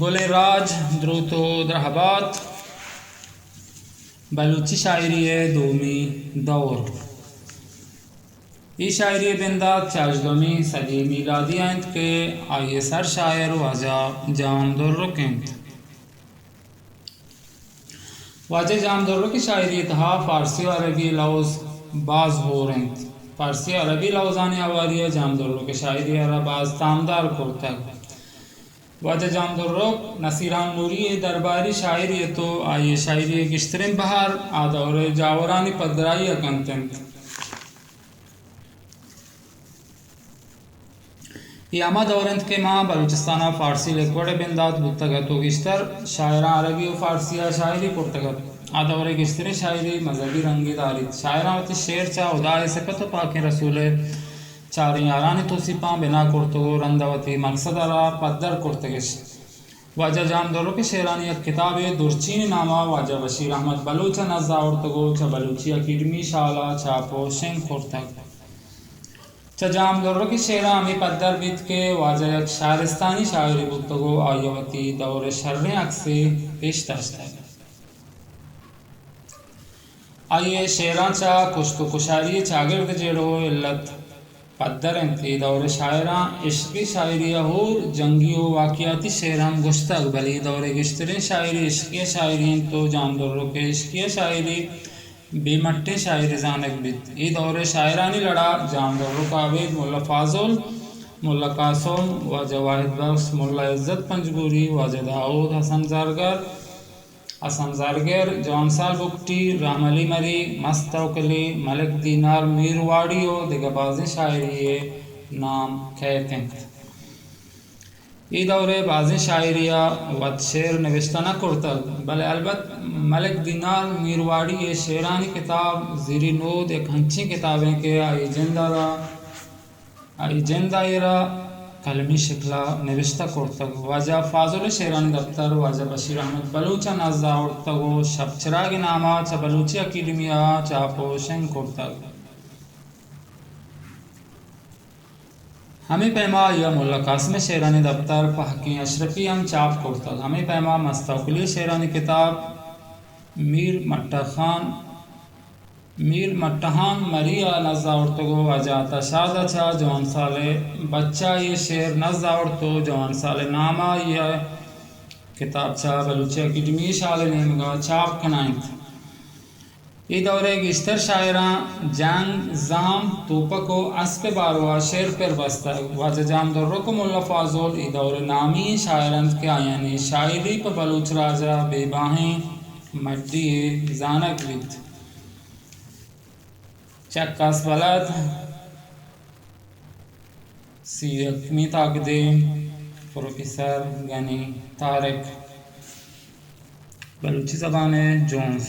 گلیں راج، دروت و درہبات، بلوچی شاعری ءِ دومی دور۔ اے شاعری ءِ بندات چاردہمی صدی میلادی ءَ انت کہ آئی ءِ سر شاعر واجہ جام درک انت۔ واجہ جام درک ءِ شاعری ءِ تہا فارسی و عربی لوز باز ہور انت۔ فارسی و عربی لوزانی ہواری ءَ جام درک ءِ شاعری ءَ را باز تامدار کرتگ۔ واجہ جام درک نصیر خان نوری ءِ درباری شاعرے ات و آئی ءِ شاعری ءِ گیشتریں بہر آ دور ءِ جاورانی پدرائی ءَ کنت انت۔ اے ہما دور انت کہ ماں بلوچستان ءَ فارسی لیکوڑ ءِ بندات بوتگ ات و گیشتر شاعراں عربی و فارسی ءَ شاعری کرتگ ات۔ آ دور ءِ گیشتریں شاعری مذہبی رنگے داریت۔ شاعراں وتی شعر چہ ہدا ءِ صفت و پاکیں رسول ءِ چاریں یارانی توسیپاں بنا کرتگ و رند ءَ وتی مقصد ءَ را پدر کرتگ اش۔ واجہ جام درک ءِ شعرانی یک کتابے درچین نام ءَ واجہ بشیر احمد بلوچ ءَ نز آورتگ و چہ بلوچی اکیڈمی شال ءَ چاپ و شنگ کرتگ۔ چہ جام درک ءِ شعراں ہمے پدر بیت کہ واجہ یک شارستانی شاعرے بوتگ و آئی ءَ وتی دور ءِ شریں عکسے پیش داشتگ۔ آئی ءِ شعراں چہ کشت و کشاری ءِ چاگرد جیڑہ و علت پدر انت۔ اے دور ءِ شاعراں عشقی شاعری ءَ ہور جنگی و واقعاتی شعر ہم گوشتگ، بلے اے دور ءِ گیشتریں شاعری عشقی ءِ شاعری انت و جام درک ءِ عشقی ءِ شاعری بے مٹیں شاعری زانگ بیت۔ اے دور ءِ شاعرانی لڑا جام درک ءَ ابید ملا فاضل، ملا قاسم، واجہ واحد بخش، ملا عزت پنجگوری، واجہ داؤد، حسن زرگر، حسن زرگر، جوان سال بگٹی، رحم علی مری، مست توکلی، ملک دینار میرواڑی و دگہ بازیں شاعرے ءِ نام کئیت انت۔ اے دور ءِ بازیں شاعرے ءَ وت شعر نبشتہ نہ کرتگ، بلے البت ملک دینار میرواڑی ءِ شعرانی کتاب زیری نود یک انچیں کتابے کہ آئی ءِ جند ءَ را آئی جند ءَ ایر ءَ قلمی شکل ءَ نبشتہ کرتگ۔ واجہ فاضل ءِ شعرانی دپتر واجہ بشیر احمد بلوچ ءَ نز آورتگ و شپ چراگ ءِ نام ءَ چہ بلوچی اکیڈمی ءَ چاپ و شنگ کرتگ۔ ہمے پیما آئی ءَ ملا قاسم ءِ شعرانی دپتر پہکیں اشرفی ہم چاپ کرتگ۔ ہمے پیما مست توکلی ءِ شعرانی کتاب میر مٹہ خان میر مٹہان مری ءَ نز آورتگ و واجہ عطا شاد ءَ چہ جوان سال ءِ بچائی ءِ شعر نز آورت و جوان سال ءِ نام ءَ آئی ءِ کتاب چہ بلوچی اکیڈمی شال ءِ نیمگ ءَ چاپ کنائینت۔ اے دور ءِ گیشتر شاعراں جنگ، زہم، توپک و اسپ ءِ باروا شعر پر بستگ۔ واجہ جام درک و ملا فاضل اے دور ءِ نامی ئیں شاعر انت کہ آیانی شاعری پہ بلوچ راج ءَ بے باہیں مڈی یے زانگ بیت۔ چکاس بلد، سی یکمی تاکدیم، پروفیسر غنی طارق۔ بلوچی زبان ءِ جونز۔